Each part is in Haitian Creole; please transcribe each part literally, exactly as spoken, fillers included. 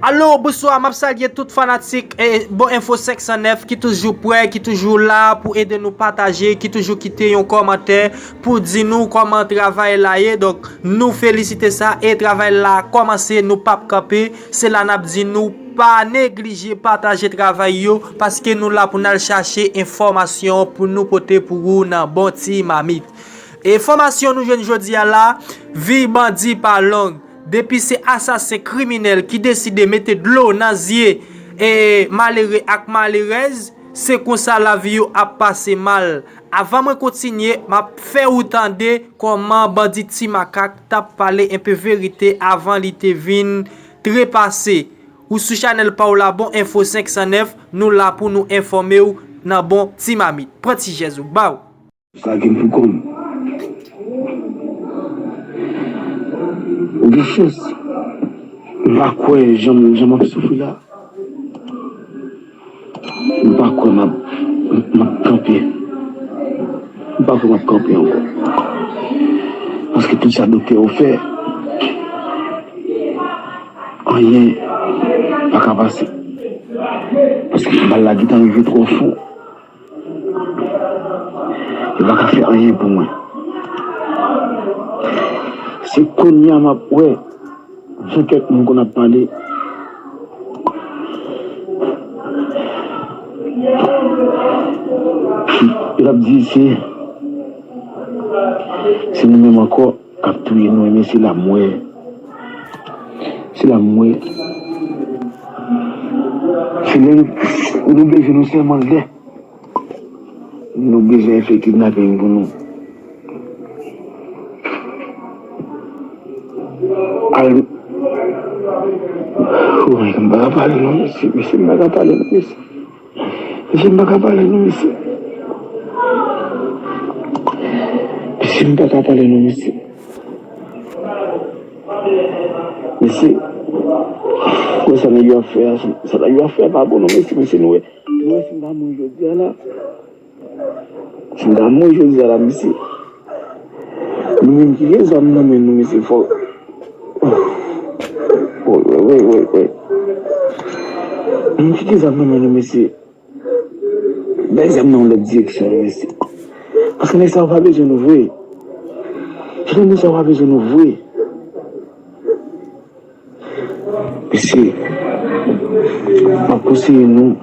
Alo, bonswa, m ap salye tout fanatik e Bon Enfo senk san nèf ki toujou prè, ki toujou la pou ede nou pataje, ki toujou kite yon kòmantè pou di nou kòman travay la ye. Donk, nou felisite sa e travay la kòmanse, nou p ap kanpe. Se la n ap di nou pa neglije pataje travay yo paske nou la pou n al chache enfòmasyon pou nou pote pou ou nan Bon Ti Mamit. Enfòmasyon nou jwenn jodi a la, vi bandi pa long. Depi se asasen kriminèl ki deside mete dlo nan zye e malere ak malerèz, se konsa lavi yo ap pase mal. Avan mwen kontinye, m ap fè ou tande kòman bandi Ti Makak t ap pale enpe verite avan li te vin trepase. Ou sou chanèl pa w la, Bon Enfo senk san nèf, nou la pou nou enfòme w nan Bon Ti Mamit. Pran ti chèz ou, ba w. Sa gen pou kòm. Ou gen chans. M pa kwè jan, jan m ap soufri la. M pa kwè m ap, m ap kanpe. M pa kwè m ap kanpe ankò. Paske tout sa doktè yo fè, anyen pa ka pase. Paske bal la gentan rive twò fon. Yo pa ka fè anyen pou mwen. Se kounye a m ap wè jan kèk moun konn ap pale. Yo t ap di se, se nou menm ankò k ap touye nou, men se la m wè. Se la m wè. Se lè nou, nou bezwen nou sèlman lè. Nou bezwen fè kidnaping pou nou. Al. Woy, m pa ka pale non, mesye. Mesye, m pa ka pale non, mesye. Mesye, m pa ka pale non, mesye. Mesye, m pa ka pale non, mesye. Mesye, wè sa nèg yo ap fè a, sa, sa nèg yo ap fè a pa bon non, mesye, mesye, nou wè, nou wè si m ta mouri jodi a la. Si m ta mouri jodi a la, mesye. Nou menm ki gen zam nan men nou, mesye, fò. Woy, woy, woy, woy, woy. Nou menm ki gen zam nan men nou, mesye. Bay zam nan yon lòt direksyon, mesye. Paske nèg sa yo pa bezwen nou vre. Nèg sa yo pa bezwen nou vre. Mesye, m ap konseye nou,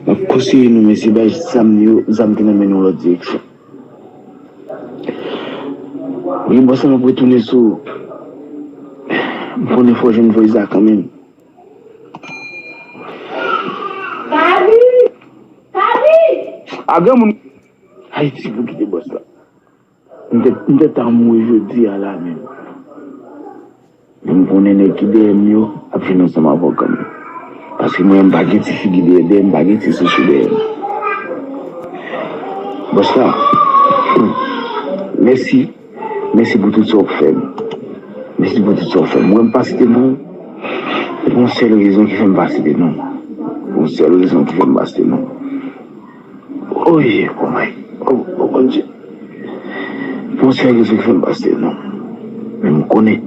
m ap konseye nou, mesye, bay zam yo, zam ki nan men nou lòt direksyon. Wi, bòs la, m ap retounen sou, m konnen fò jwenn voice la kanmenm. A granmoun Ayiti pou kite bòs la. M te, m te ta mouri jodi a la menm. Men m konnen nèg ki dèyè m yo ap vin ansanm avè w kanmenm. Paske mwen, m pa gen ti figi dèyè, dèyè m pa gen ti sousou dèyè m. Bòs la, hmm, mèsi. Mèsi pou tout sa w ap fè m. Mèsi pou tout sa w ap fè m. Mwen, m pa site non. Pou yon sèl rezon ki fè m pa site non. Pou yon sèl rezon ki fè m pa site non. Oye, oh my, oh, oh Bondye. Pou yon sèl rezon ki fè m pa site non. Men m konnen.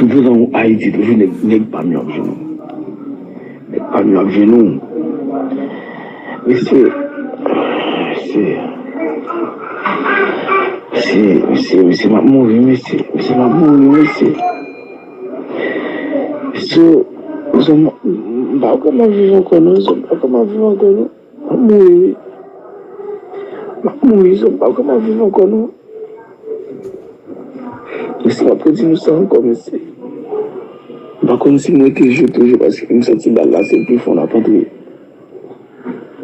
Toujou nan Ayiti, toujou nèg, nèg pa m yo ap jwenn ou. Nèg pa m yo ap jwenn ou. Mesye, mesye, mesye, mesye, mesye, m ap mouri, mesye, mesye, m ap mouri, mesye. So, so, m, m pa kwè m ap viv ankò, non, so, m pa kwè m ap viv ankò, non. M ap mouri, wi. M ap mouri, so, m pa kwè m ap viv ankò, non. Mesye, m ap redi nou sa ankò, mesye. M pa konn si m rete jou toujou, paske m santi bal la, se pi fon l ap antre.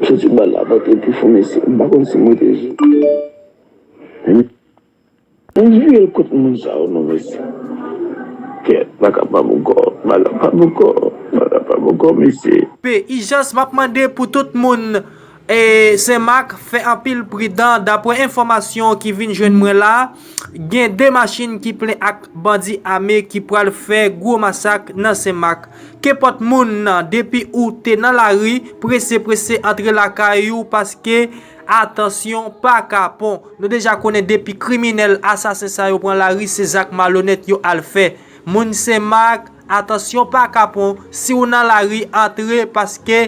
M santi bal la ap antre pi fon, mesye. M pa konn si m rete jou. M vire l kont moun sa yo, non, mesye. Kèt, pa kapab ankò, pa kapab ankò, pa kapab ankò, mesye. Pe Ijans, m ap mande pou tout moun e Senmak fè anpil pridan. Daprè enfòmasyon ki vin jwenn mwen la, gen de machin ki plen ak bandi ame ki pral fè gwo masak nan Senmak. Kenpòt moun nan, depi ou te nan lari, prese, prese antre lakay ou, paske atansyon pa kapon. Nou deja konnen depi kriminèl, asasen sa yo pran lari, se zak malonèt yo al fè. Moun Senmak, atansyon pa kapon, si w nan lari, antre, paske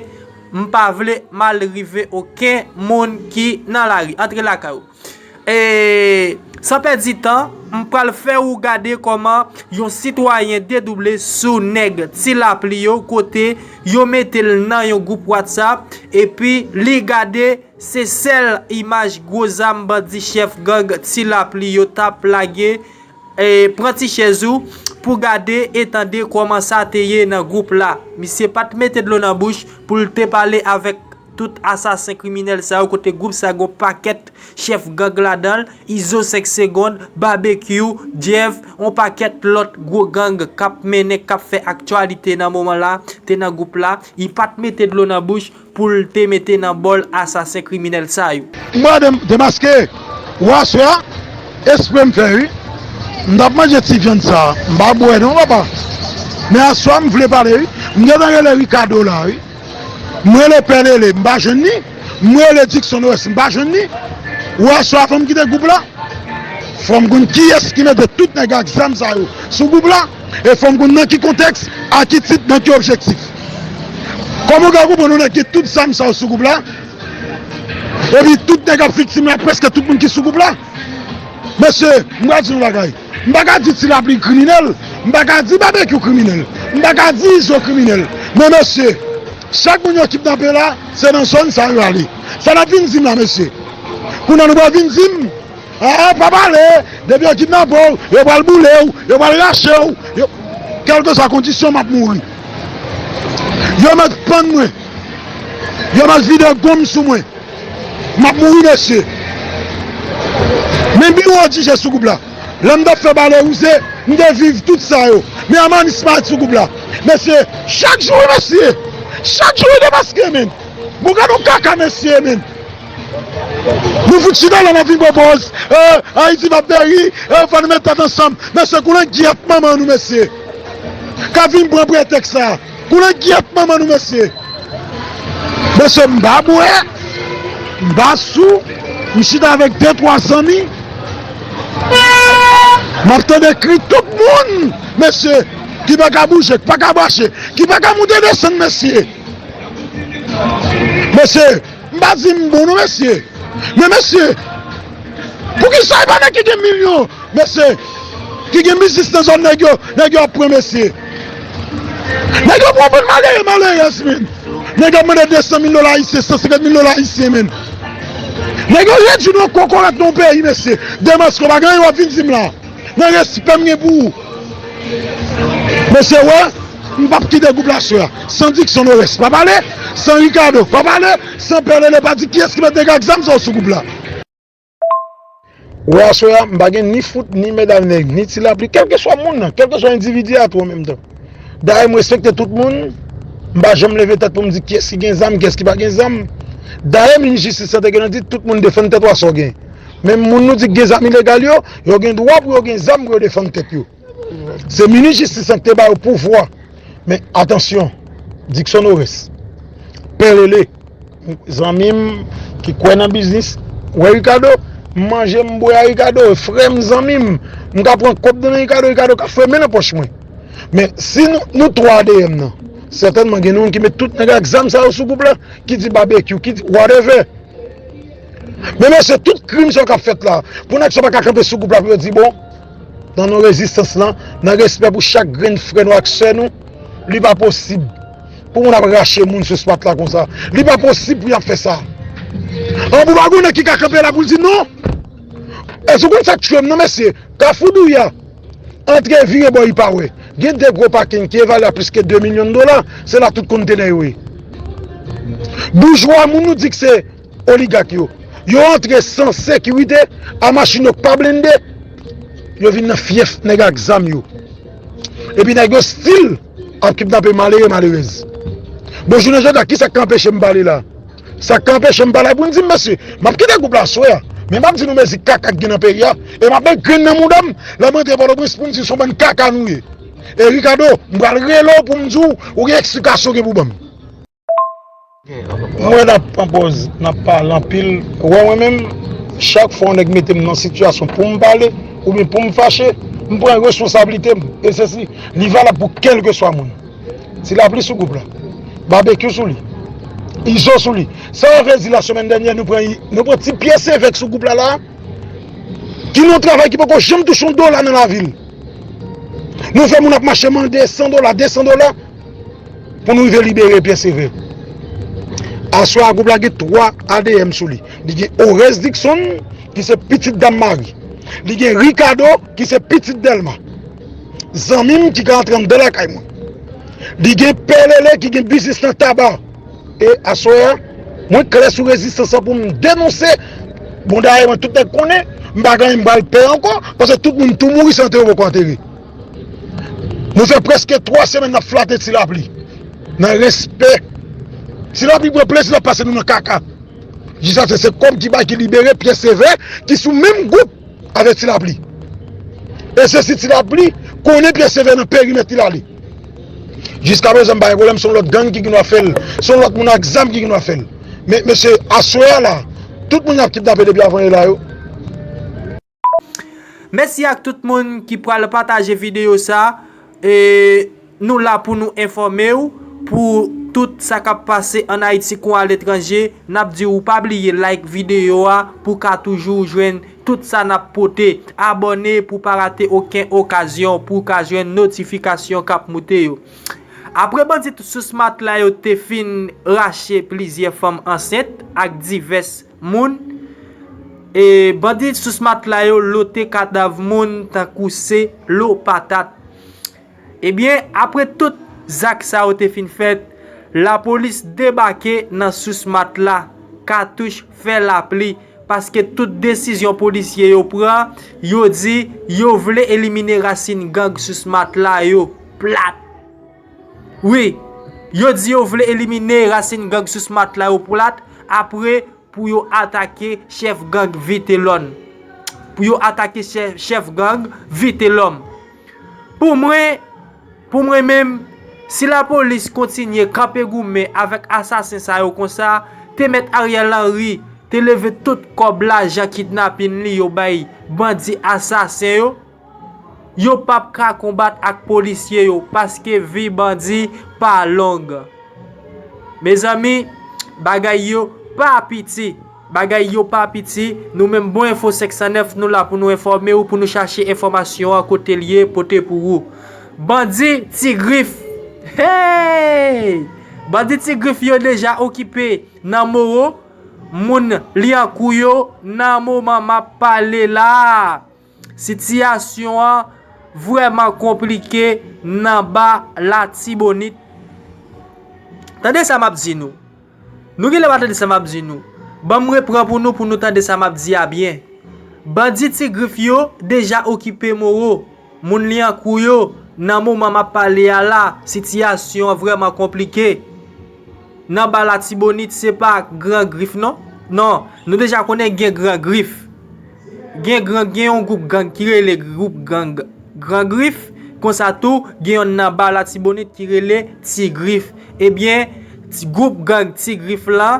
m pa vle mal rive okenn moun ki nan lari. Antre lakay ou. E, san pèdi tan, m pral fè ou gade kòman yon sitwayen dedouble sou nèg Ti Lapli yo, kote yo mete l nan yon gwoup WhatsApp, epi li gade se sèl imaj gwo zam bandi chèf gang Ti Lapli yo t ap lage, e, pran ti chèz ou pou gade e tande kòman sa te ye nan gwoup la. Misye pa t mete dlo nan bouch pou l te pale avèk tout asasen kriminèl sa yo, kote gwoup sa gon pakèt chèf gang ladan l, Izo senk segonn, Babekyou, Jeff, on pakèt lòt gwo gang k ap mennen, k ap fè aktyalite nan moman la, te nan gwoup la. Li pa t mete dlo nan bouch pou l te mete nan bòl asasen kriminèl sa yo. Mwen de- demaske. Ou aswè a, espre m fè wi. M t ap manje ti vyann sa. M pa bwè non, papa. Men aswè a, m vle pale wi. M gentan rele Ricardo la wi. M rele Pè Lele, m pa jwenn li. M rele Dickson Norès, m pa jwenn li. Ou aswè a, fò m kite gwoup la. Fò m konn kiyès ki mete tout nèg ak zam sa yo sou gwoup la. E fò m konn nan ki kontèks, a ki tit, nan ki objektif. Kòman w ka konprann yon nèg gen tout zam sa yo sou gwoup la? Epi tout nèg ap viktim la, prèske tout moun ki sou gwoup la. Mesye, m pral di yon bagay. M pa ka di Ti Lapli kriminèl, m pa ka di Babekyou kriminèl, m pa ka di Izo kriminèl. Men mesye, chak moun yo kidnape la, se nan zòn sa yo ale. Sa n ap vin di m la, mesye? Kounye a nou pral vin di m, ah, pa pale, depi yo kidnape w, yo pral boule w, yo pral rache w, yo, kèlkeswa kondisyon, m ap mouri. Yo mèt pann mwen, yo mèt vide gonm sou mwen. M ap mouri, mesye. Men biwo dije sou gwoup la. Lè m t ap fè bale wouze, m te viv tout sa yo. Men amanis pa sou gwoup la. Mesye, chak jou, mesye. Chak jou, li demaske, men. Bon, gade yon kaka, mesye, men. Nou fout chita la, n ap vin pran pòz. Eh, Ayiti p ap peri. Eh, fò nou met tèt ansanm. Mesye, konnen gyèt manman nou, mesye. Ka vin pran pretèks sa. Konnen gyèt manman nou, mesye. Mesye, m pa bwè, m pa sou, m chita avèk de, twa zanmi. M ap tande kri tout moun, mesye, ki pa ka bouje, ki pa ka mache, ki pa ka moute desann, mesye. Mesye, m pa di m bon non, mesye. Men, mesye, poukisa e pa nèg ki gen milyon, mesye, ki gen biznis nan zòn nèg yo, nèg yo ap pran, mesye? Nèg yo pran bann malere, malerèz, men. Nèg yo ap mande de san mil dola ayisyen, san senkant mil dola ayisyen, men. Nèg yo redui nou an kokorat nan yon peyi, mesye. Demaske w pa gen anyen w ap vin di m la. Nan respè m gen pou ou. Mesye, wè, m p ap kite gwoup la aswè a. San Dickson Norès, pa pale. San Ricardo, pa pale. San Pè Lele, pa di kiyès ki mete nèg ak zam sa yo sou gwoup la. Wè, aswè a, m pa gen ni fout, ni medam nèg, ni Ti Lapli, kèlkeswa moun nan, kèlkeswa endividi a tou an menm tan. Dayè, m respekte tout moun, m pa janm leve tèt pou m di kiyès ki gen zam, kiyès ki pa gen zam. Dayè, minis jistis lan te gentan di tout moun defann tèt ou a sa w gen. Men moun nou di k gen zam ilegal yo, yo gen dwa pou yo gen zam pou yo defann tèt yo. Se minis jistis lan ki te ba yo pouvwa. Men atansyon, Dickson Norès, Pè Lele, zanmi m ki kwè nan biznis, wè Ricardo, m manje, m bwè a Ricardo, frè m, zanmi m, m ka pran kòb nan men Ricardo, Ricardo ka fè men nan pòch mwen. Men si nou, nou twa D M nan, sètènman gen moun ki met tout nèg ak zam sa yo sou gwoup la, ki di babekyou, ki di whatever. Men mesye, tout krim sa yo k ap fèt la, pou nèg sa yo pa ka kanpe sou gwoup la pou yo di, bon, nan non rezistans lan, nan respè pou chak grenn frè nou ak sè nou, li pa posib pou moun ap rache moun sou spat la konsa. Li pa posib pou y ap fè sa. An pou pa gen nèg ki ka kanpe la pou l di non. Èske w konn sa k tchwe m nan, mesye? Kafou Douya, antre vire bò Ipawè. Gen de gwo pakin ki evalye a plis ke de milyon dola, se la tout kontenè yo ye. Boujwa moun nou di k se oligak yo. Yo antre san sekirite, a machin yo k pa blende. Yo vin nan fyèf nèg ak zam yo. Epi nèg yo still ap kidnape malere, malerèz. Bon, jounen jodi a, kisa k ka anpeche m pale la? Sa k ka anpeche m pale pou n di m, mesye, m ap kite gwoup la aswè a. Men m ap di nou mezi kaka k gen nan peyi a. E m ap met grenn nan mouda m, lè m rantre Pòtoprens pou m di se yon bann kaka nou ye. E Ricardo, m pral rele w pou m di w, ou gen eksplikasyon w gen pou ban m. M wè n ap pran pòz, n ap pale anpil. Ou wè mwen menm, chak fwa yon nèg mete m nan sitiyasyon pou m pale, oubyen pou m fache, M pran responsablite m, e sesi, li valab pou kèlkeswa moun. Ti Lapli sou gwoup la. Babekyou sou li. Izo sou li. Sa w vle di la semèn dènyè, nou pran, nou pran ti Pyè Sevè k sou gwoup la la, ki nan yon travay ki poko janm touche yon dola nan lavi l. Nou fè moun ap mache mande san dola, de san dola, pou nou rive libere Pyè Sevè. Aswè a, gwoup la gen twa A D M sou li. Li gen Orez Dickson, ki se pitit Dam Mari. Li gen Ricardo, ki se pitit Dèlma. Zanmi m ki ka antre anndan lakay mwen. Li gen Pè Lele, ki gen biznis nan taba. E aswè a, mwen klè sou rezistans lan pou m denonse. Bon, dayè, mwen tout nèg konnen, m pa gen anyen m pral pè ankò, paske tout moun tou mouri, se antere yo poko antere. Nou fè prèske twa semèn n ap flate Ti Lapli. Nan respè. Ti Lapli pran plezi l ap pase nou nan kaka. Jiskaske se kòb ki bay ki libere Pyè Sevè ki sou menm gwoup avèk Ti Lapli. E se si Ti Lapli konnen Pyè Sevè nan perimèt li l ale. Jiskaprezan m pa gen pwoblèm, se yon lòt gang ki gen dwa fè l. Se yon lòt moun ak zam ki gen dwa fè l. Men mesye, aswè a la, tout moun y ap kidnape depi avan yè la yo. Mèsi ak tout moun ki pral pataje videyo sa. E nou la pou nou enfòme w pou tout sa k ap pase ann Ayiti kon aletranje. N ap di w pa bliye like videyo a pou w ka toujou jwenn tout sa n ap pote. Abòne pou w pa rate okenn okazyon pou w ka jwenn notifikasyon k ap moute yo. Apre bandi sou Smatla yo te fin rache plizyè fanm ansent ak divès moun, e bandi sou Smatla yo lote kadav moun tankou se lo patat. Ebyen, apre tout zak sa yo te fin fèt, lapolis debake nan sou Smatla, katouch fè lapli, paske tout desizyon polisye yo pran, yo di yo vle elimine rasin gang sou Smatla yo plat. Wi, yo di yo vle elimine rasin gang sou Smatla yo plat apre pou yo atake chèf gang Vitelòn. Pou yo atake chèf gang Vitelòm. Pou mwen, pou mwen menm, si lapolis kontinye kanpe goumen avèk asasen sa yo konsa, te mèt Ariel Henry te leve tout kòb lajan kidnapin li yo bay bandi asasen yo, yo p ap ka konbat ak polisye yo paske vi bandi pa long. Mezanmi, bagay yo pa piti. Bagay yo pa piti. Nou menm Bon Enfo senk san nèf, nou la pou nou enfòme w, pou nou chache enfòmasyon an kote l ye, pote pou ou. Bandi Ti Grif. Hey! Bandi Ti Grif yo deja okipe nan Moro. Moun Lyankou yo nan moman m ap pale la. Sitiyasyon an vrèman konplike nan ba Latibonit. Tande sa m ap di nou. Nou genlè pa tande sa m ap di nou. Ban m repran pou nou, pou nou tande sa m ap di a byen. Bandi Ti Grif yo deja okipe Moro. Moun Lyankou yo, nan moman m ap pale a la, sitiyasyon an vrèman konplike. Nan ba Latibonit, se pa Gran Grif non. Non, nou deja konnen gen Gran Grif. Gen gran, gen yon gwoup gang ki rele gwoup gang Gran Grif. Konsa tou, gen yonn nan ba Latibonit ki rele Ti Grif. Ebyen, ti, gwoup gang Ti Grif la,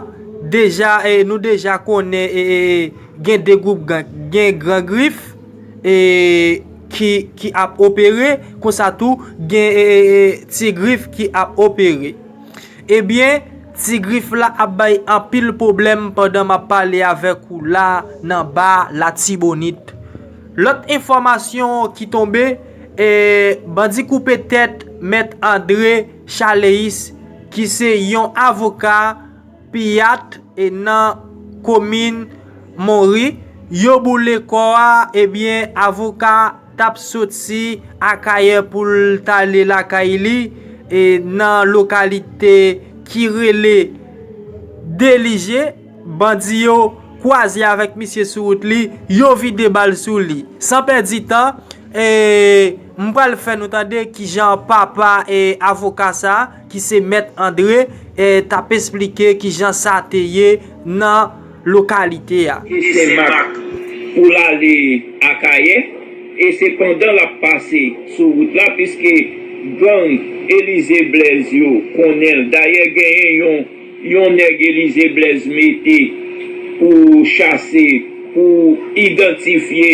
deja, e, nou deja konnen, e, e, e, gen de gwoup gang. Gen Gran Grif, e, ki, ki ap opere, konsa tou, gen, e, e, e, Ti Grif ki ap opere. Ebyen, Ti Grif la ap bay anpil pwoblèm pandan m ap pale avèk ou la nan ba Latibonit. Lòt enfòmasyon ki tonbe, e, bandi koupe tèt Mèt André Chaleis, ki se yon avoka Pyat, e, nan komin Monri. Yo boule kò a, ebyen, avoka t ap soti Akayè pou l t ale lakay li, e, nan lokalite ki rele Delije. Bandi yo kwaze avèk misye sou wout li, yo vide bal sou li. San pèdi tan, e, m pral fè nou tande kijan papa, e, avoka sa, ki se Mèt André, e, t ap esplike kijan sa te ye nan lokalite a. Senmak pou l ale Akayè, e se pandan l ap pase sou wout la, piske gang Elize Blèz yo konnen l. Dayè, genyen yon, yon nèg Elize Blèz mete pou chase, pou idantifye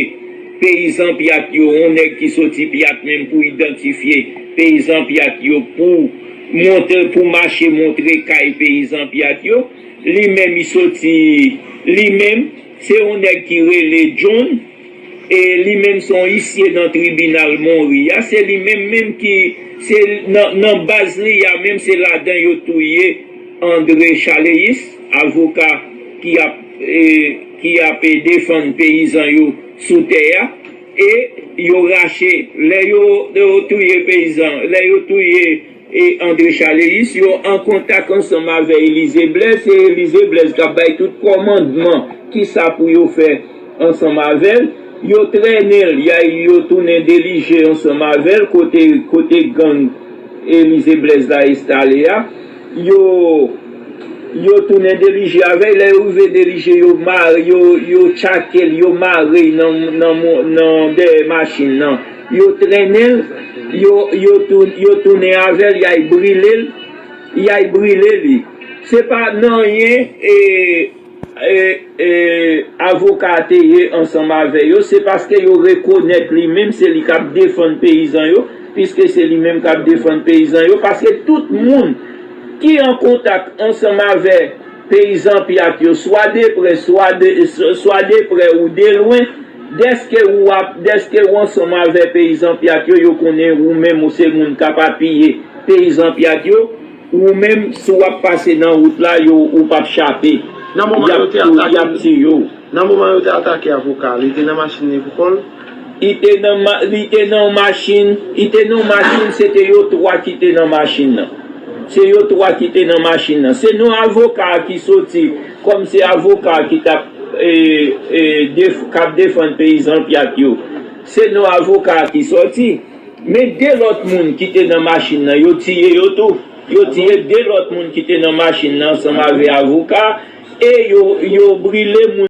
peyizan Pyat yo, yon nèg ki soti Pyat menm pou idantifye peyizan Pyat yo, pou montre, pou mache montre kay peyizan Pyat yo. Li menm, li soti, li menm, se yon nèg ki rele John, e li menm se yon isye nan tribinal Monri a. Se li menm menm ki, se nan, nan baz li a menm, se ladan yo touye André Chaleus, avoka ki ap, e, ki ap, e, defann peyizan yo sou tè a. E yo rache, lè yo, yo touye peyizan, lè yo touye, e, André Chaleus, yo an kontak ansanm avè Elysée Blaise, e Elysée Blaise k ap bay tout kòmandman kisa pou yo fè ansanm avè l. Yo trennen l, y a, yo tounen delije ansanm avè l kote, kote gang Elysée Blaise la enstale a. Yo, yo tounen delije avè l. Lè yo rive delije, yo mare, yo, yo tchake l, yo mare l nan, nan, nan dèyè machin nan. Yo trennen l, yo, yo, tou, yo tounen avè l, y a brile l, y a brile li. Se pa nanyen, e, e, e, avoka a te ye ansanm avè yo, se paske yo rekonèt li menm, se li k ap defann peyizan yo, piske se li menm k ap defann peyizan yo, paske tout moun ki an kontak ansanm avè peyizan Pyat yo, swa de prè, swa de, swa de prè ou de lwen, dèske ou ap, dèske ou ansanm avè peyizan Pyat yo, yo konnen ou menm ou se moun k ap apiye peyizan Pyat yo, ou menm, si w ap pase nan wout la, yo, ou p ap chape. Nan moman yo te atake, y ap tiye w. Nan moman yo te atake avoka a, li te nan machin li pou kò l? Li te nan, ma- li te nan yon machin, li te nan yon machin, se te yo twa ki te nan machin nan. Se yo twa ki te nan machin nan. Se non avoka a ki soti, kòm se avoka a ki t ap, e, e, def, k ap defann peyizan Pyat yo. Se non avoka a ki soti. Men de lòt moun ki te nan machin nan, yo tiye yo tou. Yo tiye de lòt moun ki te nan machin nan ansanm avè avoka, e yo, yo brile moun.